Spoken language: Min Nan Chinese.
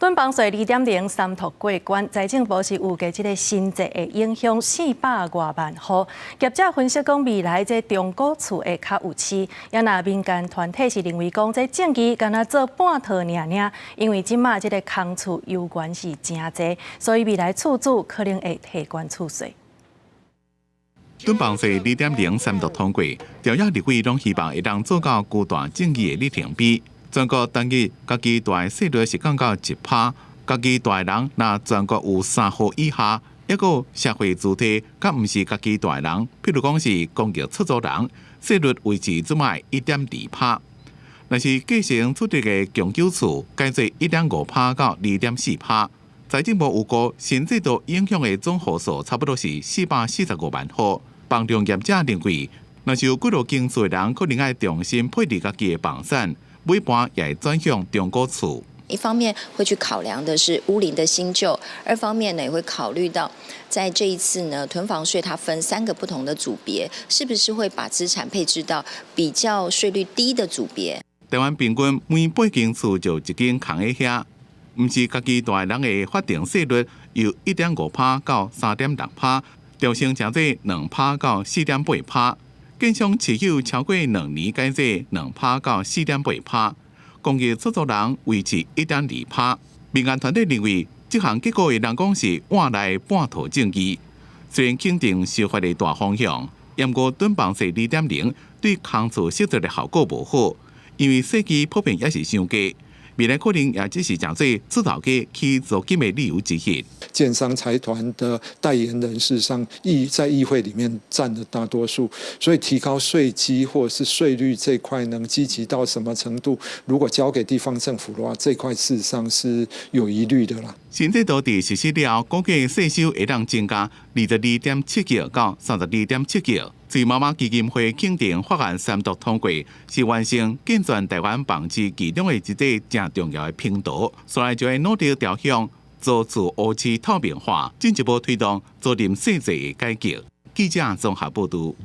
囤房稅2.0三讀過關，財政部是預計這个新制會影響400外萬戶。業者分析講，未來這中古厝會較有市。也若民間團體是認為講，這政治敢若做半套爾爾，因為這馬這个空厝猶原是誠濟，所以未來厝主可能會提懸厝稅。囤房稅2.0三讀通過，朝野立委攏希望會當做到巨大正義的里程碑。全國單日家己住的稅率是降到1趴，家己住的人若全國有三戶以下，抑閣社會主體，佮毋是家己住的人，譬如講是公寓出租人，稅率維持這擺1.2趴。若是繼承取得的共有厝，改做1.5趴到2.4趴。財政部預估新制度影響的總戶數差不多是445萬戶。房仲業者認為，若是有幾落間厝的人，可能愛重新配置家己的房產。買盤也會轉向中古厝。一方面會去考量的是屋齡的新舊，二方面呢也會考慮到，在這一次呢囤房稅它分三個不同的組別，是不是會把資產配置到比較稅率低的組別？台灣平均每八間厝就一間空佇遐，毋是家己住的人的法定稅率由1.5趴到3.6趴，調升成做2趴到4.8趴。建商持有超過2年改做2趴到4.8趴，公寓出租人維持1.2趴。民間團體認為，這項結果會當講是換來半套正義。雖然肯定修法的大方向，毋過囤房稅2.0對空厝釋出的效果無好，因為稅基普遍也是傷低。未來可能也只是成做出頭家起租金的理由之一。建商財團的代言人事實上在議會裡面佔了大多數，所以提高稅基或者是稅率這塊能積極到什麼程度？如果交給地方政府的話，這塊事實上是有疑慮的啦。新制度佇實施了後，估計稅收會當增加22.7億到32.7億。崔媽媽基金會肯定法案三讀通過，是完成健全台灣房市其中的一個誠重要的頻道，所以就會努力朝向租厝烏市透明化，進一步推動租賃稅制的改革。記者綜合報導。